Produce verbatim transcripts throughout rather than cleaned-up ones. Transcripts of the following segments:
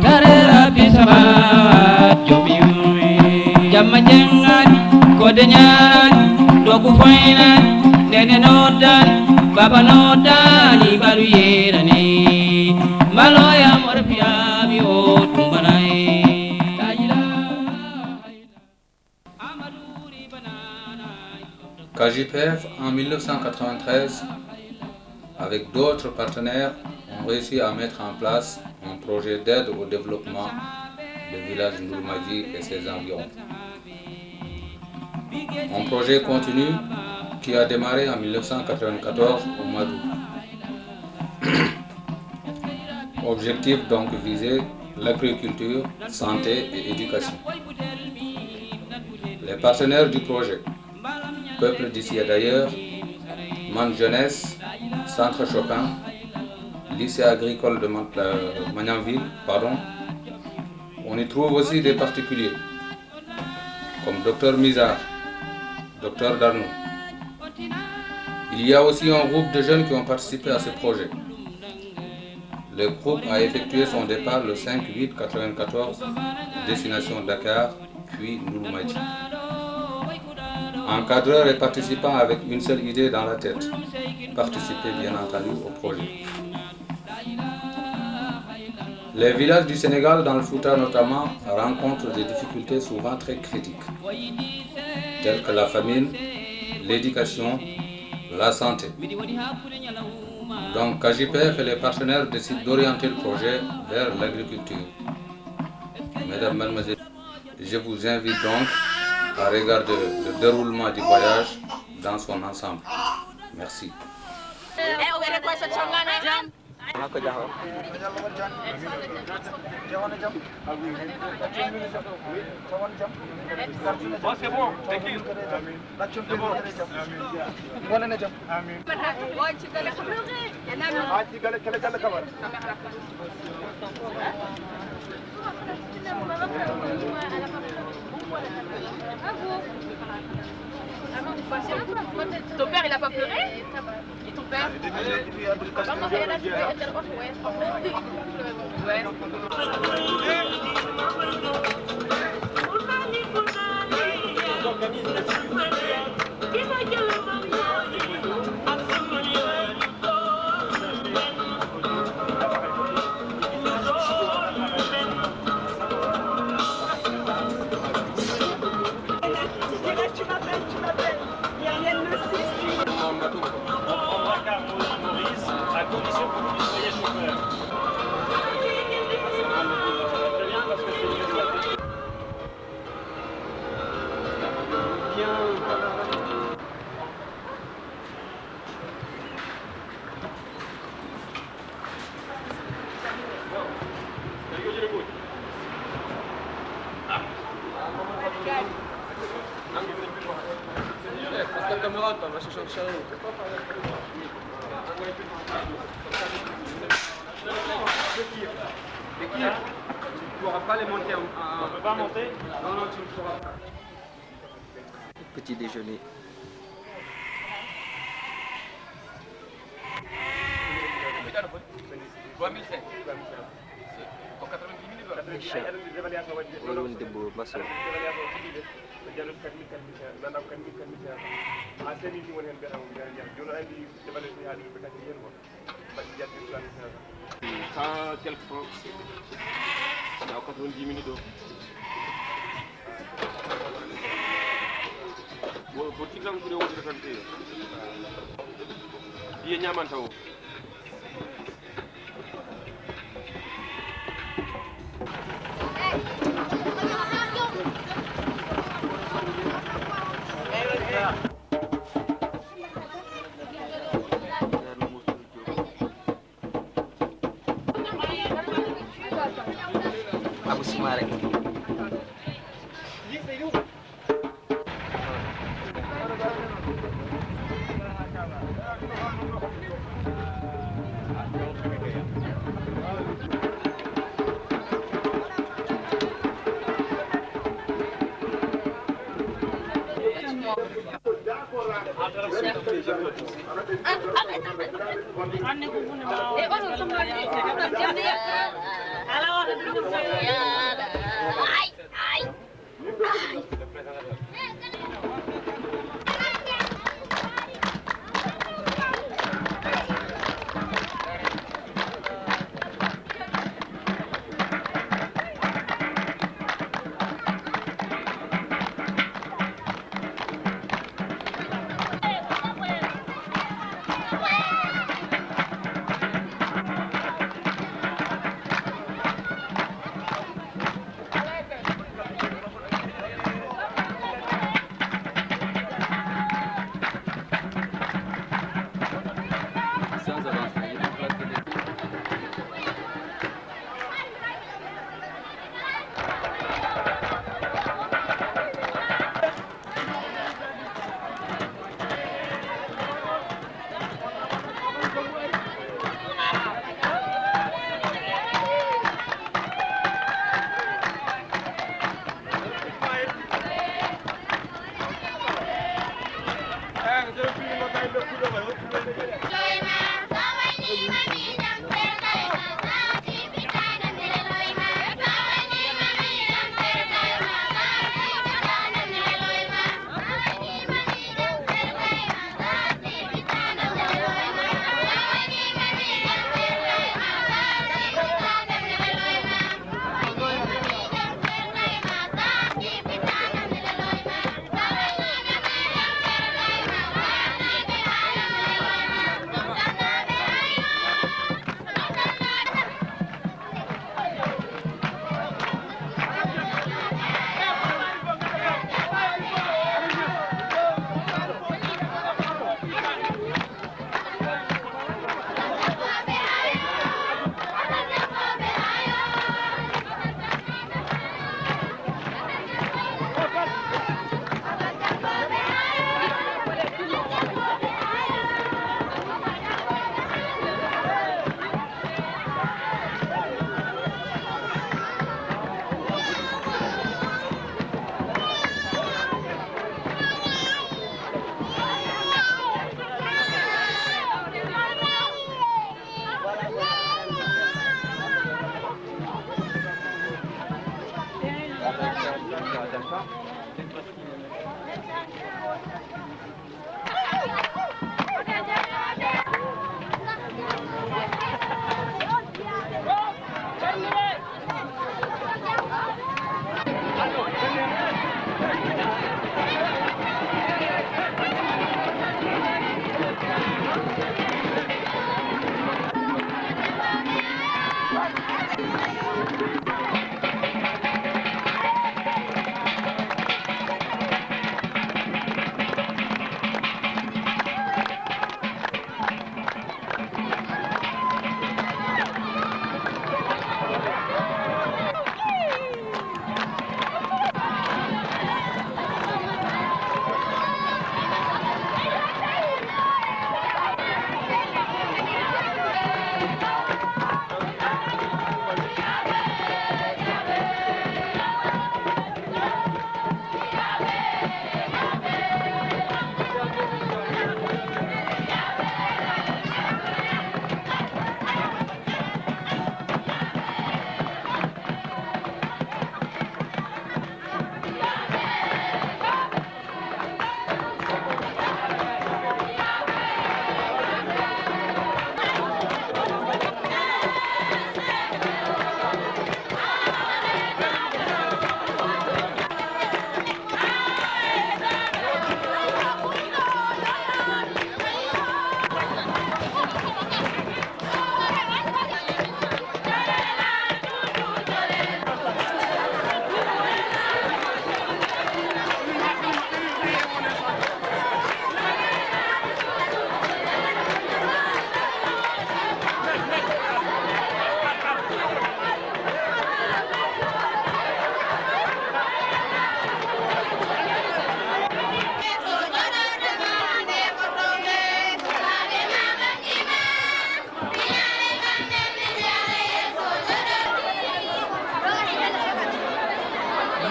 Tare Rabbi Samad jomi. Jamma jengan ko deñan, dogu foynan, nene noddan, baba noddan, ibalu yerani. Maloya morfiami o tumbanai. K J P F, en mille neuf cent quatre-vingt-treize, avec d'autres partenaires, ont réussi à mettre en place un projet d'aide au développement de village Ndouloumadji et ses environs. Un projet continu qui a démarré en mille neuf cent quatre-vingt-quatorze au mois d'août. Objectif donc visé, l'agriculture, santé et éducation. Les partenaires du projet, Peuple d'ici et d'ailleurs, Man Jeunesse, Centre Chopin, Lycée agricole de Man-, euh, Magnanville, pardon. On y trouve aussi des particuliers, comme Docteur Mizar, Docteur Darno. Il y a aussi un groupe de jeunes qui ont participé à ce projet. Le groupe a effectué son départ le cinq huit quatre-vingt-quatorze, destination Dakar, puis Ndouloumadji. Encadreurs et participants avec une seule idée dans la tête, participer bien entendu au projet. Les villages du Sénégal, dans le Fouta notamment, rencontrent des difficultés souvent très critiques, telles que la famine, l'éducation, la santé. Donc, K J P F et les partenaires décident d'orienter le projet vers l'agriculture. Mesdames, Mademoiselles, je vous invite donc à regarder le déroulement du voyage dans son ensemble. Merci. Haa ko jahoo? Jam on e jam. Taw on jam. Bon, c'est bon. T'es qui? Laccun fait jam. Ngonen e jam. Amin. Haa ci gale kala gabar. Ton père, il a pas pleuré? Et ton père? Vraiment, elle a dit, elle a dit, ouais. Ouais. On prendra car Maurice, à condition que vous soyez chauffeur. Très bien, parce que c'est une... Petit déjeuner. Aicha, oɗo woni debbo Basso. Cent quelques francs. Yaw quatre-vingt-dix minutes ɗo. Bon, bon, tigam ko rewude tan te. Iye ñamanta o. Abou Soumaré.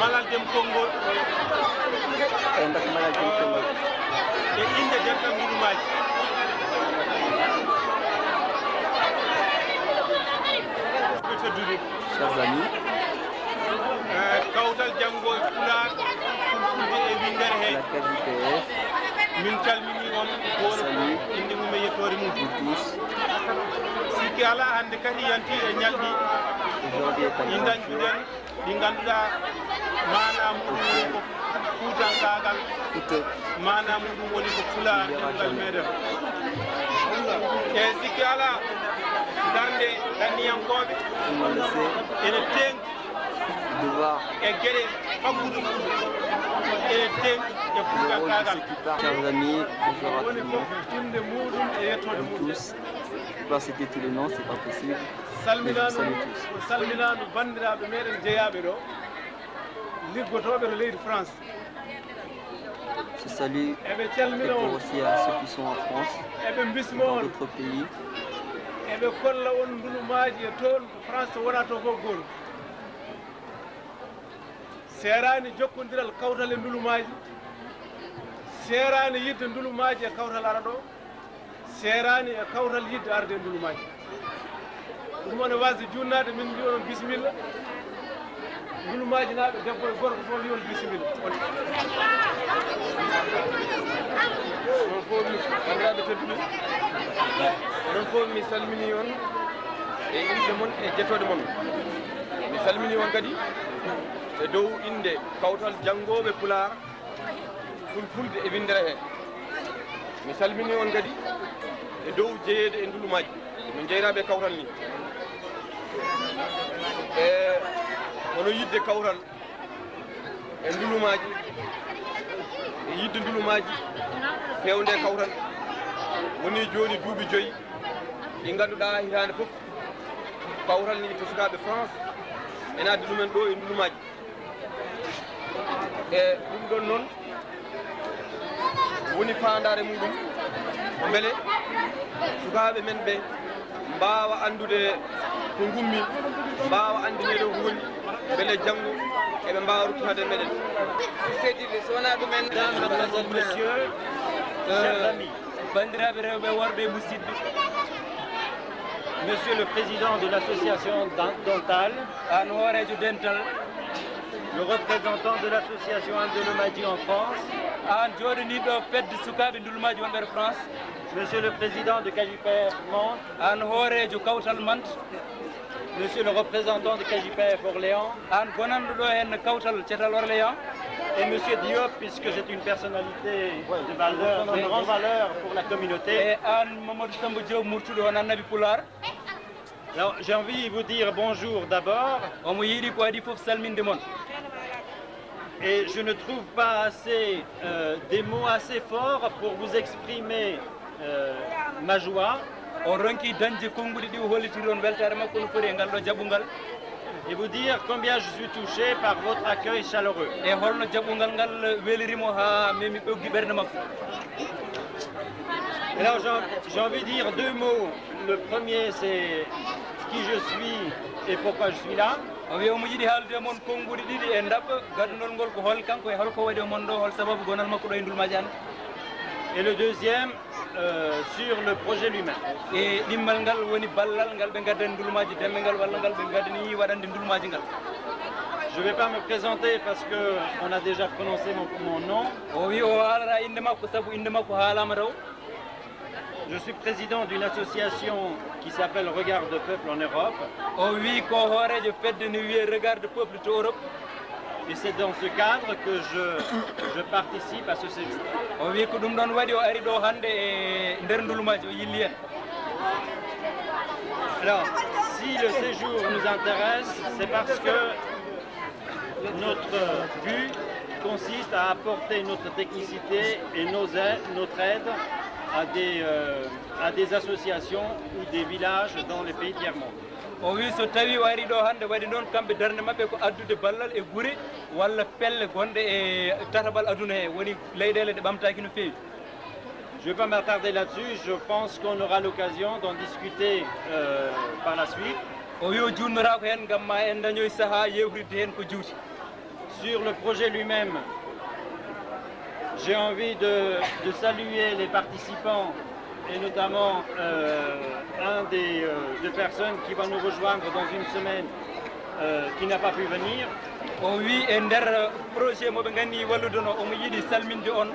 Malal Dem Konngol. Eyi, mbaki Malal Dem Konngol. E innde dental ngulumaaji. Ko teddude. Chers amis, Eh, kawtal janngo e Pulaar, Fulfulde e winndere he. La K J P S, min calminii on, gooto fof salut, innde mum e yettoore mum. Vous tous. Sikki alaa, hannde kadi yanti e ñalɗi. Aujourd'hui est un grand jour. Ɗi dañduɗen, ɗi ngannduɗaa maanaa muɗum woni ko fuutankaagal. Fuuta. Maanaa muɗum woni ko Pulaar, ɗemngal meɗen. E sikki alaa, darnde ɗanniyankooɓe ene teeŋti e geɗe faggudu Fuuta, ene teeŋti e fuutankaagal. Chers amis, bonjour à tout le monde. Woni fof innde muɗum e yettoode muɗum. Tous. Pas citer tous les noms, c'est pas possible. Mais je vous salue tous. Salminaandu, salminaandu banndiraaɓe meɗen jeyaaɓe ɗo, liggotooɓe to leydi France. Je salue et vous aussi à ceux qui sont en France et dans d'autres pays. Eɓe mbisma on. Eɓe kolla on ndulumaaji e toon to France, to wonaa to fof gooto. Seeraani jokkondiral kawtal e ndulumaaji. Seeraani yidde ndulumaaji e kawtal ara ɗo. Seeraani e kawtal yiɗde arde e ndulumaaji. Ɗum woni waasde juutnaade, min mbiya on bisimilla. Ndulumaaji naaɓe, debbo e gorko fof, mbiya on bisimilla. Onon fof mi, banndiraaɓe tedduɓe, onon fof mi salminii on e innde mon e jettode mon. Mi salminii on kadi e dow innde Kawtal Janngooɓe Pulaar, Fulfulde e winndere hee. Mi salminii on kadi e dow jeyeede e ndulumaaji. Min jeyraaɓe e kawtal nii. E hono yiɗde kawtal e ndulumaaji, e yiɗde ndulumaaji, feewnde e kawtal. Woni jooni duuɓi joyi ɗi ngannduɗaa hitaande fof kawtal nii to sukaaɓe France ene adda ɗumen ɗo e ndulumaaji. E ɗum ɗon noon woni faandaare muɗum, mbele sukaaɓe men ɓe mbaawa anndude ko ngummi, mbaawa annde meɗen ko woni, mbele janngo eɓe mbaawa ruttude meɗen. Monsieur, chers amis, banndiraaɓe rewɓe e worɓe e musidɓe, Monsieur le Président de l'association Dental, aan hooreejo Dental, le représentant de l'association Andolomaji en France, aan jooɗaniiɗo fedde sukaaɓe ndulumaaji wonɓe to France, Monsieur le Président de Cajuper Mantes, aan hooreejo kawtal Mantes, Monsieur le représentant de Cajuper Orléans, aan gonanɗo ɗo heen kawtal Cetal Orléans, et Monsieur Diop, puisque c'est une personnalité de valeur, de grande valeur pour la communauté. E aan Mamadou Samba Diop, murtuɗo on Annabi Pulaar. Alors, j'ai envie de vous dire bonjour d'abord. Omo yiɗi ko adii fof salminde mon. Et je ne trouve pas assez, euh, des mots assez forts pour vous exprimer, euh, ma joie. O ronki dañde konnguɗi ɗi o hollitirta on weltaare makko no foti e ngal ɗo jaɓɓungal. Et vous dire combien je suis touché par votre accueil chaleureux. E holno jaɓɓungal ngal weliri mo haa memi ɓoggi ɓernde makko. Alors, j'ai, j'ai envie de dire deux mots. Le premier, c'est qui je suis et pourquoi je suis là. O wi omo yiɗi haaldude e mon konnguɗi ɗiɗi e ndaɓɓo gadunol ngol, ko hol kanko e holko waɗi o mon ɗo, hol sababu gonal makko ɗo e ndulumaaji hannde. Et le deuxième, euh, sur le projet lui-même. E ɗimmal ngal woni ballal ngal ɓe ngaddani ndulumaaji demme ngal, walla ngal ɓe ngaddani waɗande ndulumaaji ngal. Je vais pas me présenter parce que on a déjà prononcé mon, mon nom. O wi o haalata innde makko sabu innde makko haalaama taw. Je suis président d'une association qui s'appelle Regard de Peuple en Europe. O wi ko hooreejo fedde ne wiyee Regard de Peuple to Europe. Et c'est dans ce cadre que je, je participe à ce séjour. O wi ko ɗum ɗon waɗi o ari ɗo hannde e nder ndulumaaji, o yilli en. Alors, si le séjour nous intéresse, c'est parce que notre but consiste à apporter notre technicité et nos aides, notre aide à des, euh, à des associations ou des villages dans les pays tiers-mondes. O wi so tawi o ari ɗo hannde waɗi noon, kamɓe darnde maɓɓe ko addude ballal e gure walla pelle gonɗe e tataɓal aduna he, woni leyɗeele ɗe ɓamtaaki no feewi. Je ne vais pas m'attarder là-dessus, je pense qu'on aura l'occasion d'en discuter, euh, par la suite. O wi o juutnotaako heen, ngam ma en ndañoy sahaa yeewtidde heen ko juuti. Sur le projet lui-même, j'ai envie de, de saluer les participants et notamment, euh, un des, euh, deux personnes qui va nous rejoindre dans une semaine, euh, qui n'a pas pu venir. O wi e nder projet mo ɓe nganni wallude no, omo yiɗi salminde on.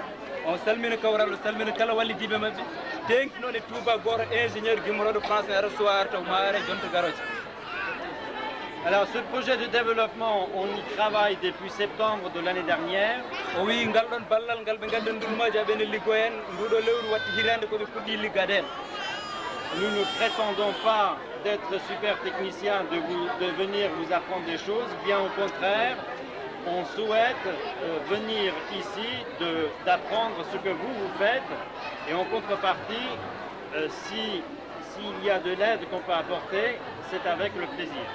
On salmina kawral, o salmina kala wallidiiɓe maɓɓe. Teeŋti noon e tuuba gooto, ingénieur gimmorooɗo France, ne ara suwa, ara taw ma are jonto garooje. Alors, ce projet de développement, on y travaille depuis septembre de l'année dernière. O wi ngal ɗon ballal ngal ɓe ngaddan ndulumaaji, aɓe ne liggo heen. Nduɗo lewru watti hitaande ko ɓe puɗɗi liggade heen. Nous ne prétendons pas d'être super technicien, de vous, de venir vous apprendre des choses. Bien au contraire, on souhaite, euh, venir ici de, d'apprendre ce que vous, vous faites. Et en contrepartie, euh, si, s'il y a de l'aide qu'on peut apporter, c'est avec le plaisir.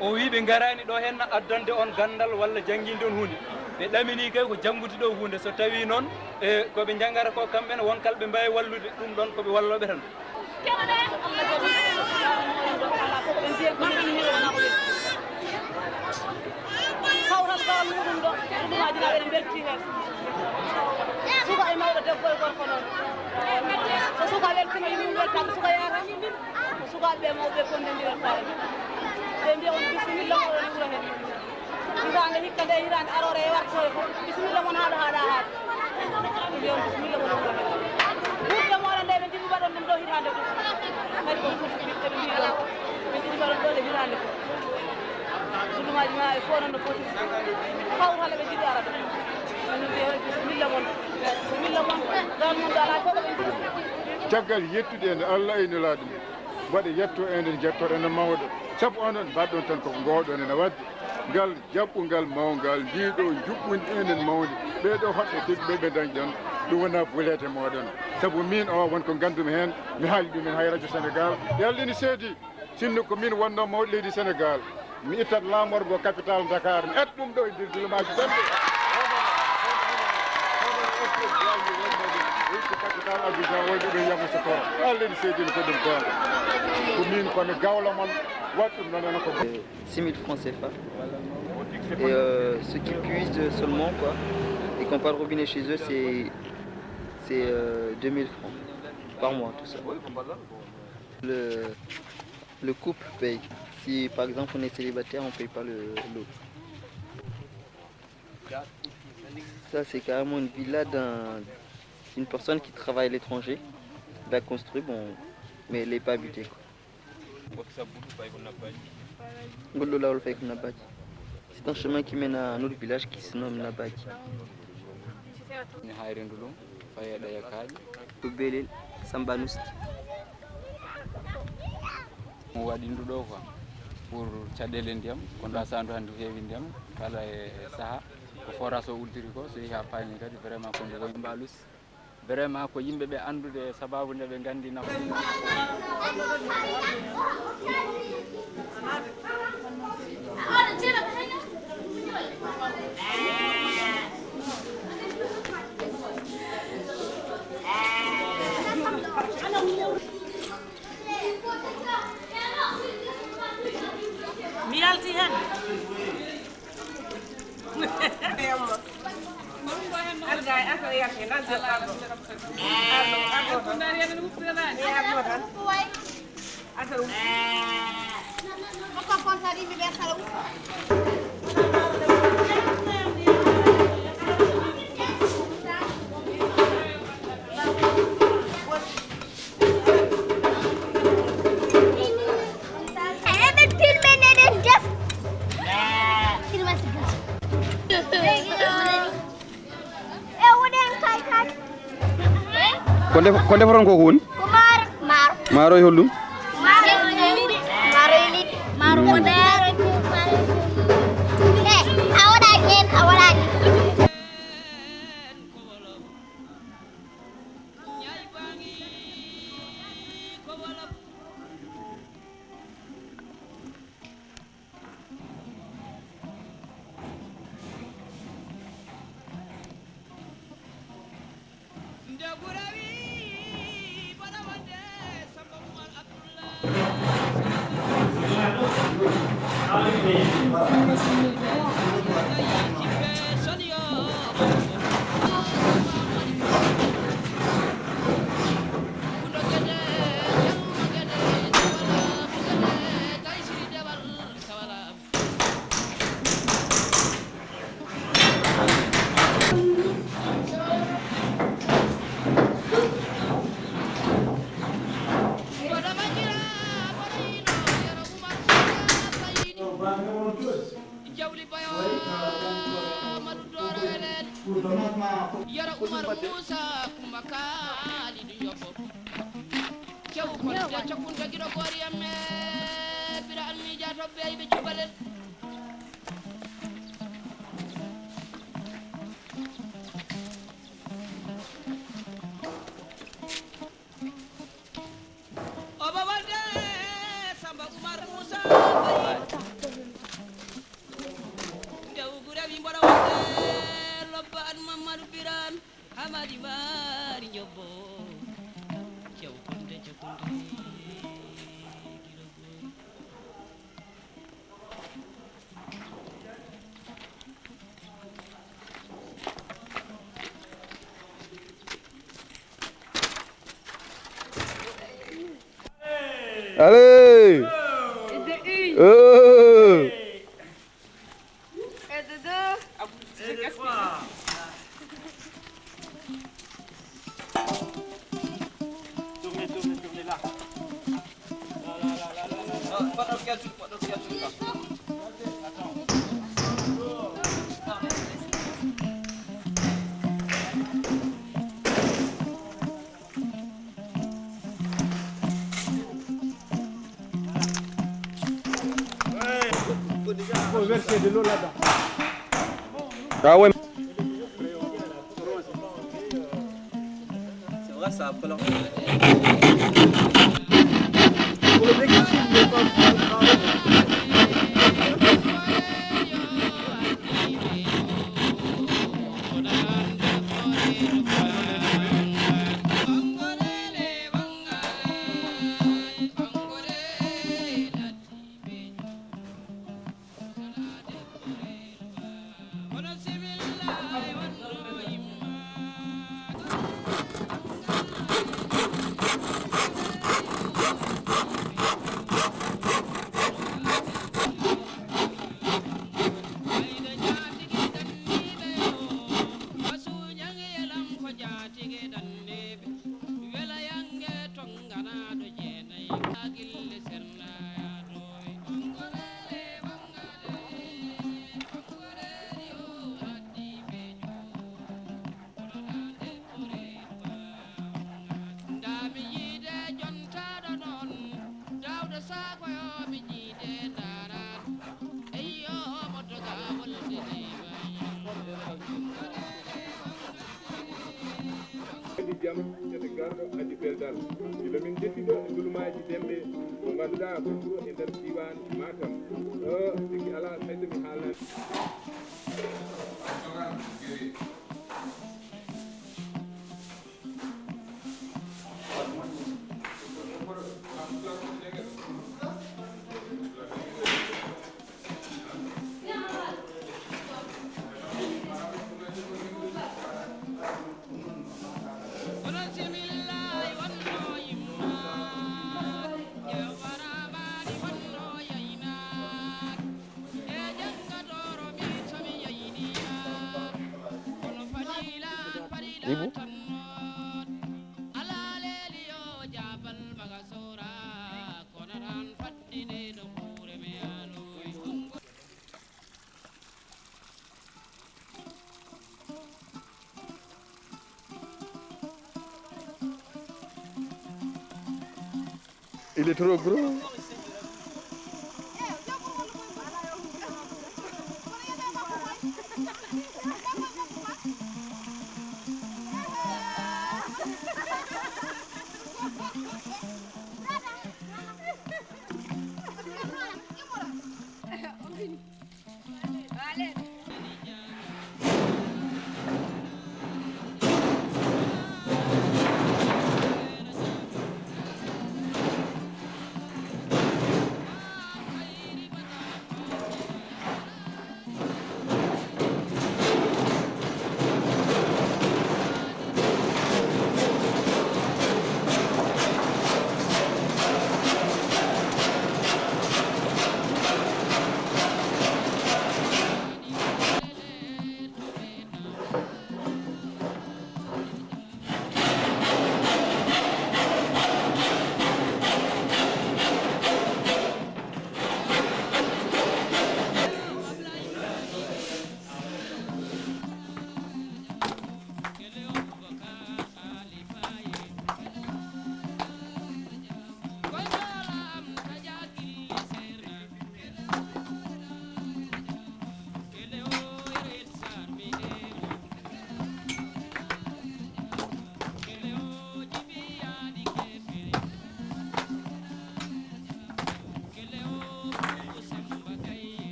O wi ɓe ngaraani ɗo heen addande on ganndal walla jannginde on huunde. Ɓe ɗaminii kay ko janngude ɗo huunde. So tawii noon, e, ko ɓe njanngata ko kamɓe ne, won kala ɓe mbaawi wallude, ɗum ɗon ko ɓe wallooɓe tan. Kawtal kala muɗum ɗo, ɗum waajina ɓe mbelti heen. Suka e mawɗo, debbo e gorko noon. Suka weltino, yimɓe weltaama, suka yaata. Sukaaɓe ɓe mawɓe ɓe fof ndenndi weltaare. Ɓe mbiya on bisimilla, oɗon e wuro hee. Hitaande hikka nde, hitaande aroore e wartoore fof, bisimilla mon haaɗa, haaɗa, haaɗa. Ɓe mbiya on bisimilla, oɗon e wuro hee. Wuurde mooɗon nde, ɓe njiɗi mbaɗon ɗum ɗo hitaande fof. Kadi ko ɗum ɓiɓɓe ɓe mbiyi ɗo. Ɓe njiɗi mbaɗon ɗo nde hitaande fof. Gudumaaji ma e fof noon no foti. Hawru hala ɓe njiɗi ara ɗo. Min mbiya on bisimilla mon. Bisimilla mon. Dal mon dal, hay fof ko ɓe njiɗi. Caggal yettude en Allah e Nelaaɗo mum, mbaɗa yetto enen, njettoɗen e mawɗo. Sabu onon mbaɗɗon tan ko ngooɗon ene waɗde. Ngal jaɓɓungal mawngal, ndiɗo njuɓɓundi enen mawndi. Ɓeeɗo hoɓɓe tedduɓe ɓe dañɗon, ɗum wonaa buleete mooɗon. Sabu miin o won ko nganndumi heen, mi haali ɗum en hay Radio Sénégal. Yalla ene seedi. Sinno ko min wonnoo mawɗo leydi Sénégal, mi ittat laamorgo capital Dakar, mi at ɗum ɗo e nder dilemaaji dañɓe. Capital Abidjan, wonɓe ɓe Yamoussoukro. Allah ene seedino ko ɗum goonga. Ko min, ko mi gawlo mon, waɗ ɗum noon ene ko. Six mille francs C F A. Et euh, ce qu'ils puisent seulement, quoi, et qu'on parle robinet chez eux, c'est c'est euh, deux mille francs par mois, tout ça. Le, le couple paye. Si par exemple on est célibataire, on ne paye pas le lot. Ça, c'est carrément une villa d'un- d'une personne qui travaille à l'étranger. Il a construit, bon, mais elle n'est pas habitée, quoi. Ngol ɗo laawol fayi ko Nabbaaji. C'est un chemin qui mène à un autre village qui se nomme Nabbaaji. Mi hayrindu ɗum, fayi e ɗeya kaaƴe. Ko Belel Samba Nusti. Mo waɗindu ɗo quoi, pour caɗeele ndiyam, ko nda sandu hannde heewi ndiyam, kala e saha, ko forage o uddiri ko, so yehi ha paani kadi, vraiment, ko ndu woyi mbalus. Vraiment, ko yimɓe ɓe anndude sababu nde ɓe nganndi nafa. Mi yalti hen. Eɓe filme nenen def. Filme si gasi. E wuɗen kay kay. Ko ndef- ko ndefoton ko ko woni? Ko maaro. Maaro. Maaro e holɗum? Maaro e liɗɗi. Maaro e liɗɗi. Maaro e liɗɗi. Eh, a waɗaani heen, a waɗaani. Jawli Bayo Amadou Dora Elel. Yero Umar Moussa Kumba Kalidou Yobbo. Cew ko de cokkunde giɗo goori yamme. Bira an miija to beey ɓe cubalel. Omo wonde Samba Oumar Moussa Mbaye. Nde ugure wi mboɗo wonde lobba an Mamadou Birane Hamadi Mari Njobbo. Cew kunde cew kunde. Allez! Et de une. Euh. Et de deux. Et de trois. Tournez, tournez, tournez là. Là, là, là, là, là, là. Non, pas dans le gazou, pas dans le gazou, là. Attends. Faut verser de l'eau là-dedans. Ah ouais. C'est vrai, ça, après la... Pour le mec qui filme, il est pas... Kadi jam, kadi garɗo, addi belɗal. Gila min jetti ɗo e gulmaaji Demɓe, mo ngannduɗaa ko ɗo e nder diiwaan Matam. Ɗo, tigi alaa, hay so mi haalnaani. Ibu? Il est trop gros.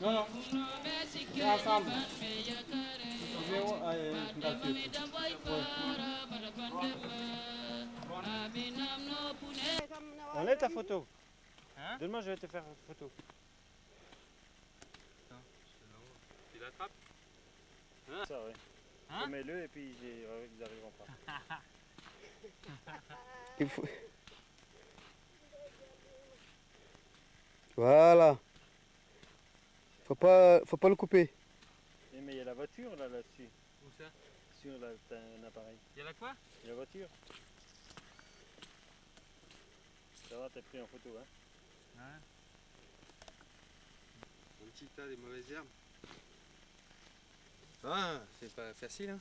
Non, non. C'est ensemble. Viens, euh, dans le feu. Ouais. Enlève ta photo. Hein? Donne-moi, je vais te faire une photo. Attends, je te l'envoie. Tu l'attrapes? Hein? Ça, ouais. Hein? Remets-le et puis ils, ils arriveront pas. Il faut... Voilà. Faut pas, faut pas le couper. Eh, mais il y a la voiture là, là-dessus. Où ça? Sur la, t'as un appareil. Il y a la quoi? Il y a la voiture. Ça va, t'as pris en photo, hein? Ouais. Un petit tas de mauvaises herbes. Ah, c'est pas facile, hein.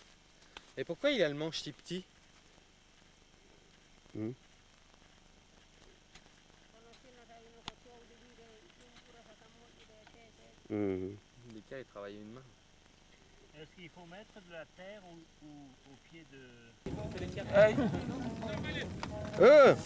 Et pourquoi il a le manche si petit? Hmm. Mhm. Les gars, ils travaillent une main. Est-ce qu'il faut mettre de la terre au, au, au pied de... Hey. Euh.